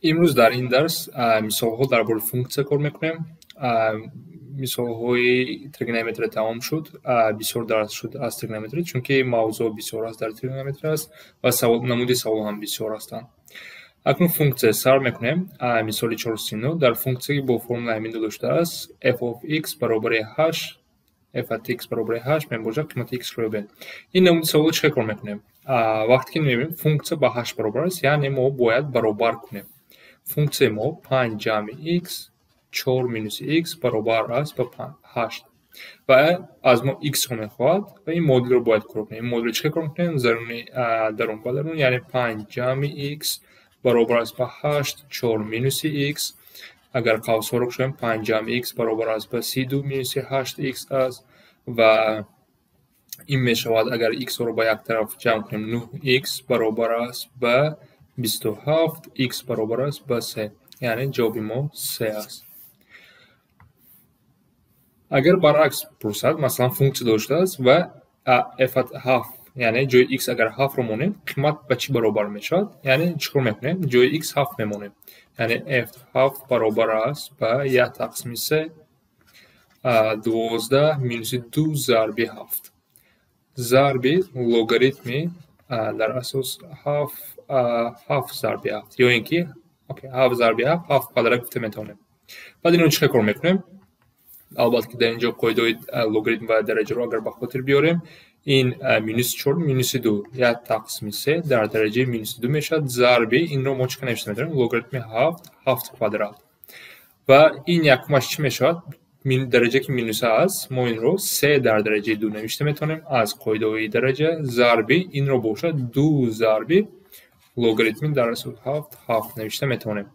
Имрӯз дар ин дарс мисолҳо дар бораи функсия кор мекунем. Мисолҳои тригонометрия тамом шуд. Бисёр дарс шуд аз тригонометрия, чунки мавзӯъ бисёр аст дар тригонометрия аст ва намуди савол ҳам бисёр ҳастанд. Акнун функсия сар мекунем. Мисоли 439 дар функсия, ки бо формулаи ҳамин дода шудааст, f of x баробари 8, f at x баробари 8 мебошад, қимати x-ро ёбед. Ин намуди саволро чӣ кор мекунем? Вақте ки мебинем, функсия ба 8 баробар аст, яъне мо бояд баробар кунем. Функсияи мо 5 ҷамъи x 4 минуси x баробар аст ба 8 ва аз мо x-ро мехоҳад ва ин модулро бояд кор кунем. Ин модулро чӣ кор мекунем? Дарун ба дарун, яъне 5 ҷамъи x баробар аст ба 8 4 минуси x. Агар қавсҳоро кушоем, 5 ҷамъи x баробар аст ба 32 минуси 8x аст ва ин мешавад, агар x-ро ба як тараф ҷамъ кунем, 9x баробар аст ба 27, x баробар аст ба 3, яъне ҷавоби мо 3 аст. Агар баръакс пурсад, масалан, функсия доштааст ва f at 7, яъне ҷои x агар 7-ро монем, қимат ба чӣ баробар мешавад? Яъне чӣ кор мекунем? Ҷои x 7 мемонем, яъне f 7 баробар аст ба 1 тақсими 3 12 минуси 2 зарби 7 зарби логаритми дар асос 7 зарби 7 ё ин ки 7 зарби 7, 7 квадрат гуфта метавонем. Баъд инро чӣ кор мекунем? Албатта ки дар ин ҷо қоидаҳои логаритм ва дараҷаро агар ба хотир биёрем, ин минуси 4 минуси 2, 1 тақсими 3 дар дараҷаи минуси 2 мешавад, зарби инро мо чӣ кор навишта метавонем? Логаритми 7, 7 квадрат. Ва ин якумаш чӣ мешавад? Дараҷа ки минуса аст, мо инро 3 дар дараҷаи 2 навишта метавонем аз қоидаҳои дараҷа, зарби инро бошад 2 зарби логаритми дар асос 7, 7 навишта метавонем.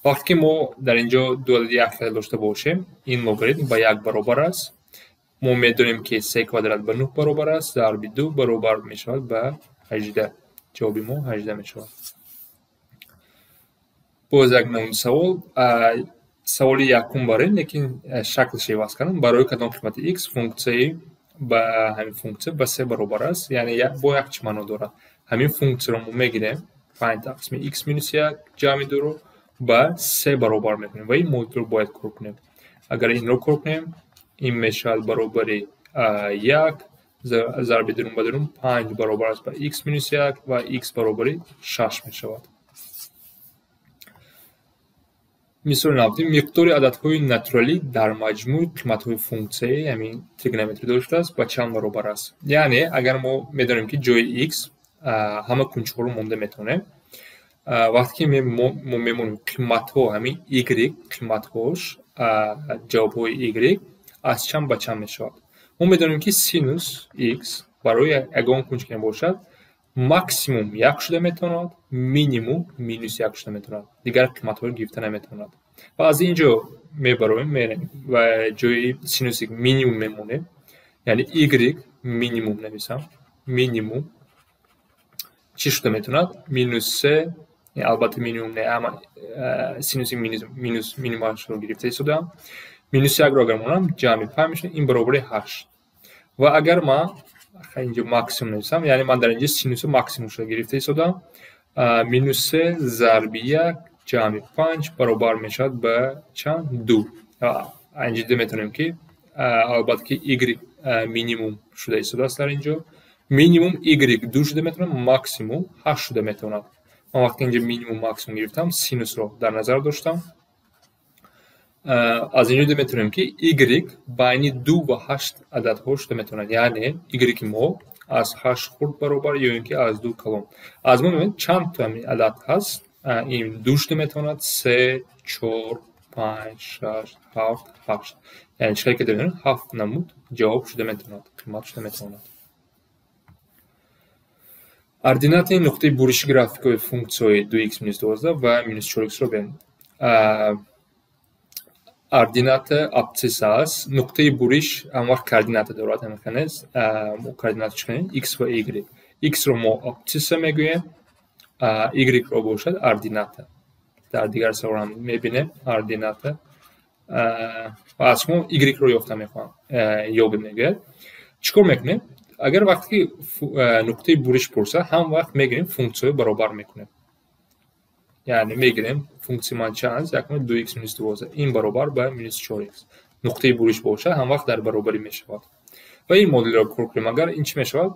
Вақте ки мо дар ин ҷо ду адади якхела дошта бошем, ин логаритм ба 1 баробар аст. Мо медонем, ки 3 квадрат ба 9 баробар аст, зарби 2 баробар мешавад ба 18. Ҷавоби мо 18 мешавад. Боз як намуди савол. Саволи якум барем, лекин шаклаш иваз кардам. Барои кадом қимати x функсияи ба ҳамин функсия ба 3 баробар аст? Яъне бо як чӣ маъно дорад? Ҳамин функсияро мо мегирем, 5 тақсими x минус 1 ҷамъи 2-ро ба 3 баробар мекунем ва ин модулро бояд кор кунем. Агар инро кор кунем, ин мешавад баробари 1 зарби дарун ба дарун 5 баробар аст ба x минус 1 ва x баробари 6 мешавад. Мисоли навбатӣ: миқдори ададҳои натуралӣ дар маҷмӯи қиматҳои функсияи ҳамин тригонометрӣ доштааст ба чанд баробар аст? Яъне агар мо медонем, ки ҷои x ҳама кунҷҳоро монда метавонем, вақте ки мо мемонем қиматҳо, ҳамин y қиматҳош, ҷавобҳои y аз чанд ба чанд мешавад? Мо медонем, ки синус x барои ягон кунҷ ки бошад, максимум 1 шуда метавонад, минимум минус 1 шуда метавонад, дигар қиматҳоро гирифта наметавонад. Ва аз ин ҷо мебароем, мерем ва ҷои синуси минимум мемонем, яъне y минимум нависам, минимум чӣ шуда метавонад? Минус 3. Албатта минимум не, ама синуси минус минимумашро гирифта истодаам. Минус 1-ро агар монам, ҷамъи 5 мешавад, ин баробари 8. Ва агар ман инҷо максимум нависам, яъне ман дар инҷо синуси максимумшро гирифта истодаам, минус 3 зарби 1 ҷамъи 5 баробар мешавад ба чанд? 2. Инҷо дида метавонем, ки албатта ки y минимум шуда истодааст. Дар инҷо минимум y 2 шуда метавонад, максимум 8 шуда метавонад. Ман вақте инҷо минимум максимум гирифтам, синусро дар назар доштам. Аз инҷо дида метавонем, ки y байни 2 ва 8 ададҳо шуда метавонад, яъне y мо аз 8 хурд баробар ё ин ки аз 2 калон. Аз мо мебинем, чанд то ҳамин адад ҳаст. Ин 2 шуда метавонад, 3, 4, 5, 6, 7, 8. Яъне чӣ ки дорем, 7 намуд ҷавоб шуда метавонад, қимат шуда метавонад. Ординатаи нуқтаи буриши графикҳои функсияҳои 2x минус 12 ва минус 4x-ро бинем. Ордината абсцисса аст. Нуқтаи буриш ҳам вақт координата дорад, ҳамин нест? Мо координата чӣ кунем? X ва y. X-ро мо абсцисса мегӯем, y-ро бошад ордината. Дар дигар саволам мебинем ордината. Ва аз шумо y-ро ёфта мехоҳам, ёбем мегӯяд. Чӣ кор мекунем? Агар вақте ки нуқтаи буриш пурсад, ҳам вақт мегирем, функсияҳои баробар мекунем. Яъне мегирем функсияи ман чанд аст? Якум 2x минус 12. Ин баробар ба минус 4x. Нуқтаи буриш бошад, ҳам вақт дар баробарӣ мешавад. Ва ин модулро кор кунем агар ин чӣ мешавад?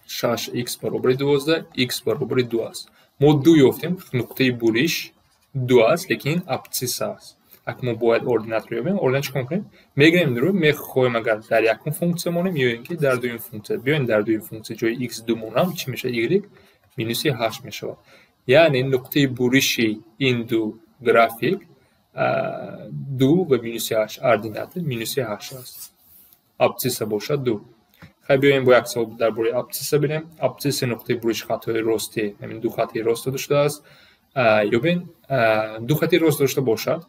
6x баробари 12, x баробари 2 аст. Мо 2 ёфтем, нуқтаи буриш 2 аст, лекин абсцисса аст. Акнун мо бояд ординатро ёбем. Ординат чӣ кор мекунем? Мегирем инро, мехоҳем агар дар якум функсия монем ё ин ки дар дуюм функсия. Биёем дар дуюм функсия ҷои x 2 монам, чӣ мешавад? Y минуси 8 мешавад. Яъне нуқтаи буриши ин ду график 2 ва минуси 8 ордината минуси 8 аст. Абсцисса бошад 2. Хай биёем бо як савол дар бораи абсцисса бинем. Абсцисса нуқтаи буриши хатҳои рости, ҳамин ду хати рост дода шудааст. Ёбем ду хати рост дошта бошад.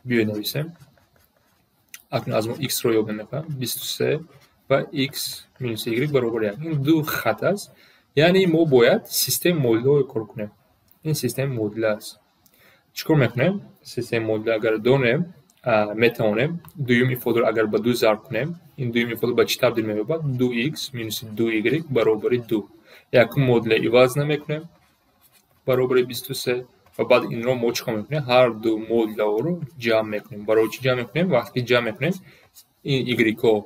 Биёед нависем. Акнун аз мо x-ро ёбем мехоҳем. 23 ва x минус y баробар 1. Ин ду хат аст. Яъне мо бояд системаи модулҳоро кор кунем. Ин системаи модула аст. Чӣ кор мекунем? Системаи модула агар донем, метавонем дуюм ифодаро агар ба 2 зарб кунем, ин дуюм ифода ба чӣ табдил меёбад? 2x минус 2y баробари 2. Якум модула иваз намекунем баробари 23 ва баъд инро мо чӣ кор мекунем? Ҳар ду модулаҳоро ҷамъ мекунем. Барои чӣ ҷамъ мекунем? Вақте ки ҷамъ мекунем, ин y-ҳо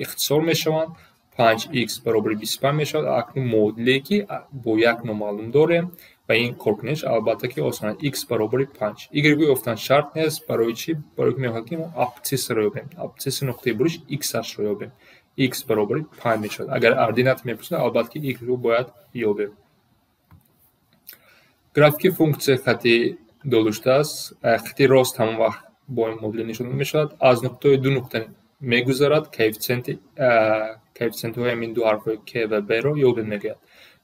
ихтисор мешаванд, 5x баробари 25 мешавад. Акнун модуле ки бо як номаълум дорем ва ин коркуниш албатта ки осон аст. X баробари 5. Y-ро ёфтан шарт нест. Барои чӣ? Барои ки мехоҳад ки мо абсциссаро ёбем. Абсцисса нуқтаи буриш x-ашро ёбем. X баробари 5 мешавад. Агар ордината мепурсад, албатта ки y-ро бояд ёбем. Графики функсия хати дода шудааст. Хати рост ҳамон вақт бо ин модули нишон дода мешавад. Аз нуқтаҳои ду нуқта мегузарад, коэффициентҳои ҳамин ду ҳарфҳои k ва b-ро ёбем мегӯяд.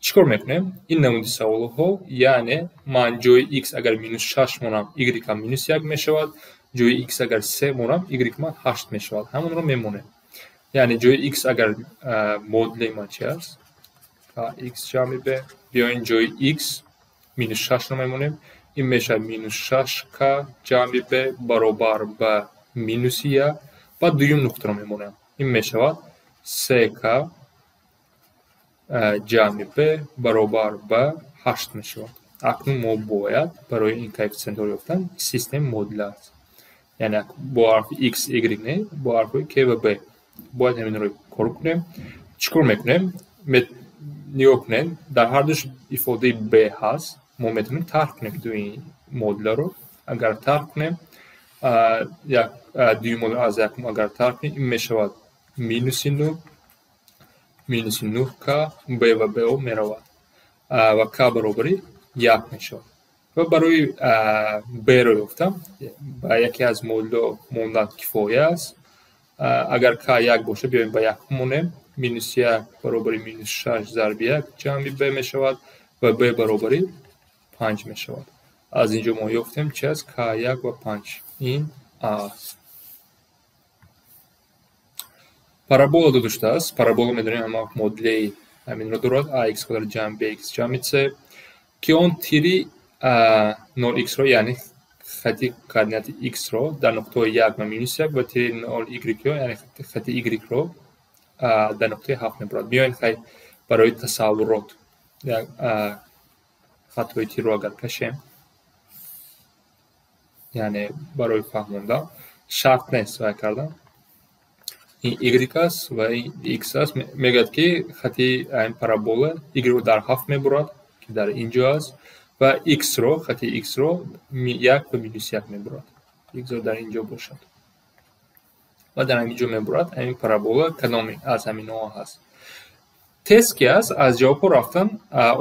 Чӣ кор мекунем? Ин намуди саволҳо, яъне ман ҷои x агар минус 6 монам, y ҳам минус 1 мешавад, ҷои x агар 3 монам, y ман 8 мешавад. Ҳамонро мемонем. Яъне ҷои x агар модули ман чи аст? X ҷамъи b. Биёем ҷои x минус 6-ро мемонем. Ин мешавад минус 6k ҷамъи b баробар ба минуси 1. Баъд дуюм нуқтаро мемонем. Ин мешавад 3k ҷамъи b баробар ба 8 мешавад. Акнун мо бояд барои ин коэффициентҳоро ёфтан системаи модула аст. Яъне бо ҳарфи x, y не, бо ҳарфҳои k ва b. Бояд ҳаминро кор кунем. Чӣ кор мекунем? Нигоҳ кунем, дар ҳар душ ифодаи b ҳаст. Мо метавонем тарҳ кунем дуи модуларо. Агар тарҳ кунем, дуюм модул аз якум агар тарҳ кунем, ин мешавад минуси 9, минуси 9k, b ва b-о меравад ва k баробари 1 мешавад. Ва барои b-ро ёфтам, ба яке аз модулҳо мондан кифоя аст. Агар k 1 бошад, биёем ба 1 монем. Минус 1 баробари минус 6 зарби 1 ҷамъи b мешавад ва b баробари 5 мешавад. Аз инҷо мо ёфтем чи аст? K 1 ва 5. Ин а аст. Парабола дода шудааст. Парабола медонем ҳама модулаи ҳаминро дорад. Ax квадрат ҷамъ bx ҷамъи c, ки он тири 0x-ро, яъне хати координати x-ро дар нуқтаҳои 1 ва минус 1 ва тири 0y-ро, яъне хати y-ро дар нуқтаи 7 мебурад. Биёем хай барои тасаввурот хатҳои тирро агар кашем, яъне барои фаҳмондан шарт нест вай кардан. Ин y аст ва ин x аст. Мегӯяд ки хати ин парабола y-ро дар 7 мебурад, ки дар ин ҷо аст, ва x-ро, хати x-ро 1 ва минус 1 мебурад. X-ро дар ин ҷо бошад. Ва дар ҳамин ҷо мебурад. Ҳамин парабола кадоме аз ҳаминҳо ҳаст? Тест ки аст, аз ҷавобҳо рафтан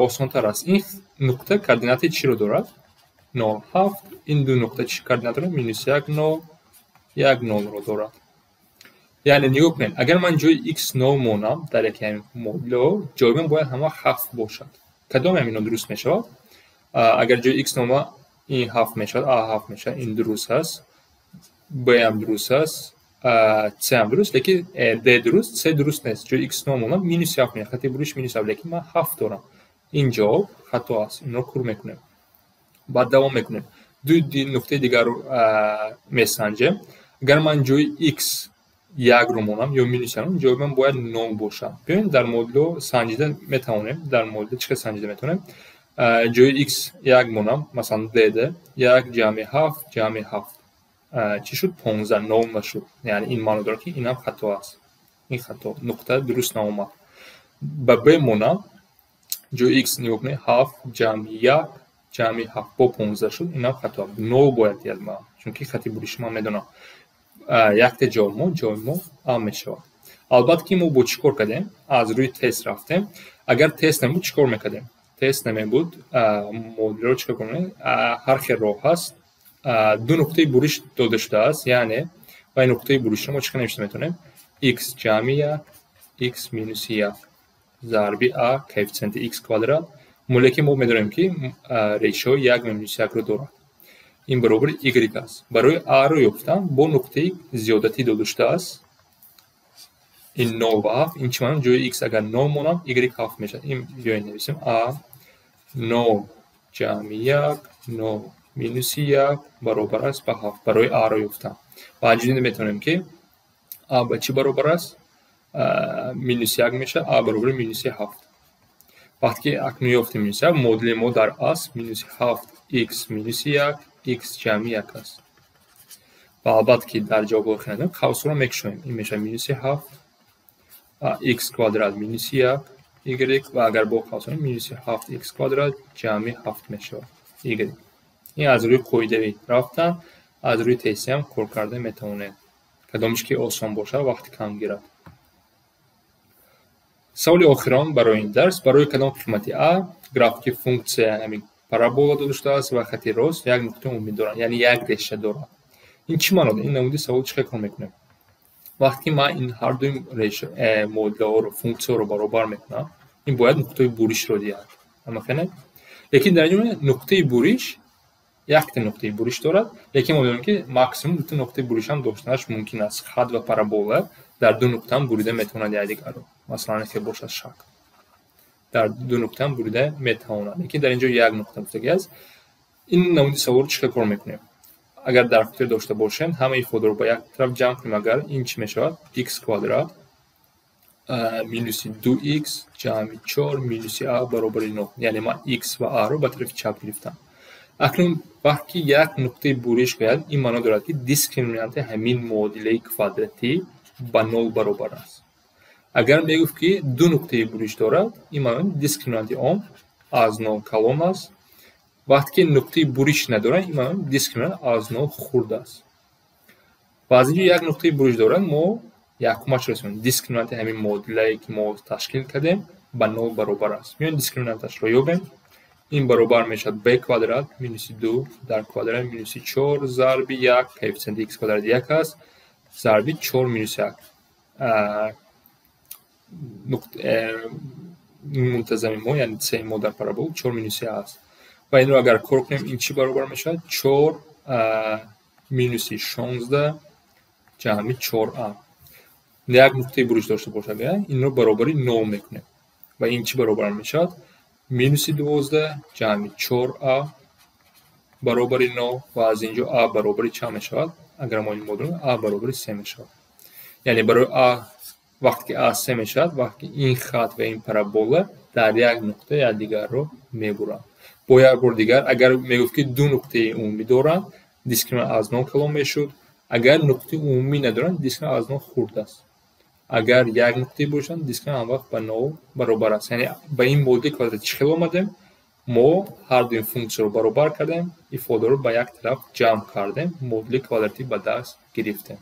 осонтар аст. Ин нуқта координати чиро дорад? 0, 7. Ин ду нуқта чӣ координат дорад? Минус 1, 0, 1, 0-ро дорад. Яъне нигоҳ кунед, агар ман ҷои x 0 монам дар яке ҳамин модулҳо, ҷои ман бояд ҳама 7 бошад. Кадоме ҳаминҳо дуруст мешавад? Агар ҷои x 0 ин 7 мешавад, a 7 мешавад, ин дуруст аст, b ҳам дуруст аст, c ҳам дуруст, лекин d дуруст, c дуруст нест. Ҷои x 0 монам минус 7 мешавад, хати буриш минус 7, лекин ман 7 дорам. Ин ҷавоб хато аст. Инро кур мекунем. Баъд давом мекунем. Ду нуқтаи дигарро месанҷем. Агар ман ҷои x 1-ро монам ё минус 1, ҷои ман бояд 0 бошад. Биёем дар модулҳо санҷида метавонем. Дар модулҳо чӣ хел санҷида метавонем? Ҷои x як монам, масалан d як ҷамъи ҳафт ҷамъи ҳафт чӣ шуд? 15, нол нашуд. Яъне ин маъно дорад, ки инам хато аст. Ин хато, нуқта дуруст наомад. Ба b монам, ҷои x нигоҳ кунед, ҳафт ҷамъи як ҷамъи ҳафт бо 15 шуд, инам хато. Нол бояд диҳад ман, чунки хати буриши ман медонам. Якта ҷавоби мо а мешавад. Албатта ки мо бо чӣ кор кардем? Аз рӯи тест рафтем. Агар тест набуд, чӣ кор мекардем? Тест намебуд, модулро чӣ кор кунем? Ҳар хел роҳ ҳаст. Ду нуқтаи буриш дода шудааст, яъне ва ин нуқтаи буришро мо чӣ хел навишта метавонем? X ҷамъи як, x минуси як зарби а коэффициенти x квадрат. Лекин мо медонем, ки решаҳои як ва минуси якро дорад. Ин баробари y аст. Барои а-ро ёфтан бо нуқтаи зиёдатӣ дода шудааст. Ин нол ва ҳафт, ин чӣ маъно? Ҷои x агар нол монам, y ҳафт мешавад. Ин биёед нависем: а нол ҷамъи як, нол минуси як баробар аст ба ҳафт барои а-ро ёфтан. Ва инчунин метавонем, ки а ба чӣ баробар аст? Минуси як мешавад, а баробари минуси ҳафт. Вақте ки акнун ёфтем минуси як, модули мо дар асл минуси ҳафт x минуси як, x ҷамъи як аст. Ва албатта ки дар ҷавоби охир қавсро мекушоем. Ин мешавад минуси ҳафт x квадрат минуси як y, ва агар бо қавс минуси ҳафт x квадрат ҷамъи ҳафт мешавад y. Ин аз рӯи қоидавӣ рафтан, аз рӯи тестӣ ҳам кор карда метавонед. Кадомиш ки осон бошад, вақти кам гирад. Саволи охирон барои ин дарс: барои кадом қимати а графики функсия ҳамин парабола дода шудааст ва хати рост як нуқтаи умумӣ доранд, яъне як реша дорад? Ин чӣ маъно дорад? Ин намуди савол чӣ хел кор мекунем? Вақте ки ман ин ҳардуи модулаҳоро, функсияҳоро баробар мекунам, ин бояд нуқтаи буришро диҳад. Амахене? Лекин дар инҷо нуқтаи буриш якта нуқтаи буриш дорад, лекин мо медонем, ки максимум дута нуқтаи буриш ҳам доштанаш мумкин аст. Хат ва парабола дар ду нуқтаам бурида метавонад якдигарро. Масалан, хел бошад шакл. Дар ду нуқтаам бурида метавонад. Лекин дар инҷо як нуқта гуфтагӣ аст. Ин намуди саволро чӣ хел кор мекунем? Агар дар хотир дошта бошем, ҳамаи ифодаро ба як тараф ҷамъ кунем, агар ин чӣ мешавад? X квадрат минуси ду x ҷамъи чор минуси а баробари нол. Яъне ман x ва а-ро ба тарафи чап гирифтам. Акнун вақте ки як нуқтаи буриш гӯяд, ин маъно дорад, ки дискриминанти ҳамин муодилаи квадратӣ ба нол баробар аст. Агар мегуфт, ки ду нуқтаи буриш дорад, ин маъно дискриминанти он аз нол калон аст. Вақте ки нуқтаи буриш надорад, ин маъно дискриминант аз нол хурд аст. Ва аз инҷо як нуқтаи буриш дорад, мо якумашро расонем. Дискриминанти ҳамин муодилае, ки мо ташкил кардем, ба нол баробар аст. Меоем, дискриминанташро ёбем. Ин баробар мешавад b квадрат минуси ду дар квадрат минуси чор зарби як, коэффициенти x квадрат як аст, зарби чор минуси як. Мунтазами мо, яъне c мо дар парабола чор минуси а аст. Ва инро агар кор кунем, ин чӣ баробар мешавад? Чор минуси 16 ҷамъи чор а. Як нуқтаи буриш дошта бошад, инро баробари нол мекунем. Ва ин чӣ баробар мешавад? Минуси 12 ҷамъи чор а баробари нол, ва аз инҷо а баробари чанд мешавад? Агар мо ин модуль, а баробари се мешавад. Яъне барои а вақте ки а се мешавад, вақте ки ин хат ва ин парабола дар як нуқта якдигарро мебуранд. Бо як бор дигар, агар мегуфт, ки ду нуқтаи умумӣ доранд, дискриминант аз нол калон мешуд. Агар нуқтаи умумӣ надоранд, дискриминант аз нол хурд аст. Агар як нуқтаи бошанд, дискриминант ҳамвақт ба нол баробар аст. Яъне ба ин модули квадрат чӣ хел омадем? Мо ҳардуи функсияро баробар кардем, ифодаро ба як тараф ҷамъ кардем, модули квадратӣ ба даст гирифтем.